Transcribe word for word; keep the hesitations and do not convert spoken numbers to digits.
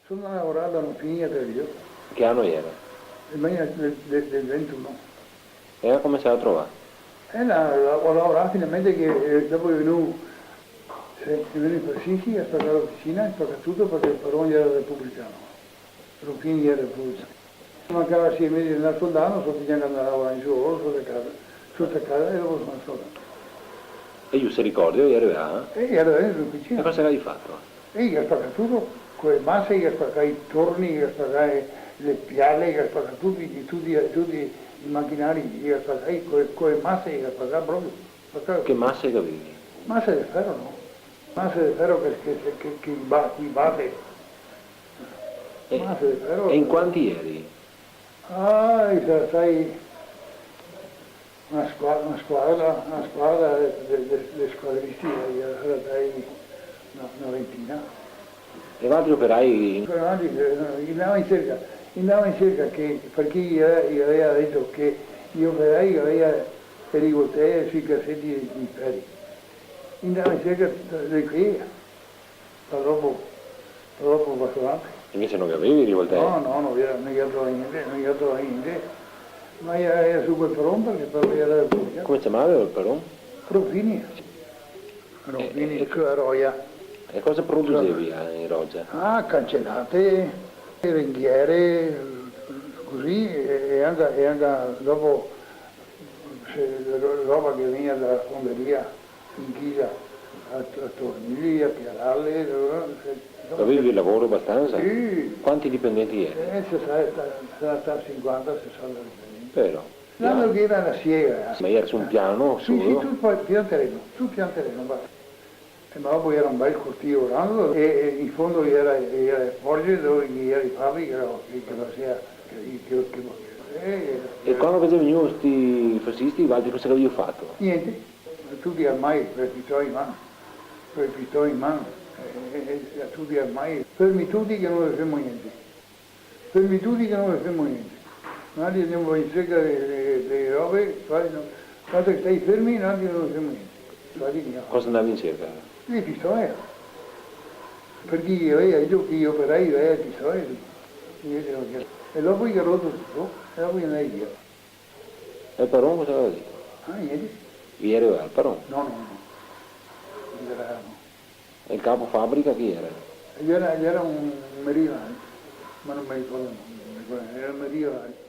So' ndà a lavorar da Ronchini a Treviso. Che ano iera? El mila, del, del, del ventuno. E ga comensà a trovar? E là, là, go lavorà finalmente che, eh, dopo xe vegnù, xe, xe vegnù i fascisti, ga spacà l'oficina, ga spacà tuto parché el paron iera republican. Ronchini iera republican. Mancava sie mesi de ndar soldà, so' gnanca ndà a lavorar in Sud, so' stà casa, so' stà casa e dopo so' ndà soldà. E lu se ricorda, iera là? E iera là in oficina. E cosa che gavevi fato? E i ga spacà tuto, co le mase i ga spacà i torni, i ga spacà le piale, i ga spacà tuti, tuti, tuti i machinari, i ga spacà co, co le mase, i ga spacà proprio, spacà. Che mase che gavevi? Mase de fero, no? Mase de fero che, che, che, che, che i ba-, che i bate. E, mase de fero, e in quanti ieri? Ah, i sarà stai na squa-, na squadra, na squadra de, de, de, de squadristi, eh, sarà stai na, na ventina. E valtri operai? Però, eh, i ndava in serca, i ndava in serca che, parché i, i gaveva dito che i operai i gaveva le rivoltee sui caseti dei, dei feri. I ndava in serca de quei. Purtropo, purtropo paso avanti. Invese no gavevi rivoltee? No, no, no, no i ga trovà gnente, no i ga trovà gnente. Ma iera, iera su quel paron parché proprio iera... Come se ciamava el paron? Ronchini. Ronchini, e, e, su la Roia. E cosa produsevi, eh, in Roia? Ah, cancelate, renghiere, cusì, e, e anca, e anca dopo, se, ro-, roba che vegnea da la fonderia. In ghisa a, a tornirle, a pialarle, eh, se, insoma... Gavevi lavoro abastansa? Sì. Quanti dipendenti ieri? Eh, se sa, sa, sa, sinquanta, sesanta dipendenti. Però. L'ano che iera na siega, eh. Ma iera su un piano solo? Sì, sì, tuto pian tereno, tuto pian tereno, basta. E ma dopo iera un bel cortivo grande, e, e in fondo iera, iera le forge dove iera le fabriche, no? Che, che fasea, che, che, che, eh, iera... E quando che xe vegnù sti fascisti, valtri cosa che gavevi fato? Gnente. Tuti armai, co le pistoe in man, co le pistoe in man, eh, eh, eh, tuti armai. Fermi tuti che no ve femo gnente. Fermi tuti che no ve femo gnente. Noaltri ndemo in serca de, de, de robe, qua, no, basta che stai fermi, noaltri no ve femo gnente. Infati, no. Cosa ndavi in serca? Le pistoe. Parché i gaveva dito che i operai gaveva le pistoe, sì. E dopo i ga roto tuto, e dopo i xe ndai via. E el paron cosa gaveva dito? Ah, gnente. Iera el paron? No, no, no. Iera, no. E el capo fabrica chi iera? Iera, iera un meridionale, ma no me ricordo el nome, no me ricordo, iera un meridionale.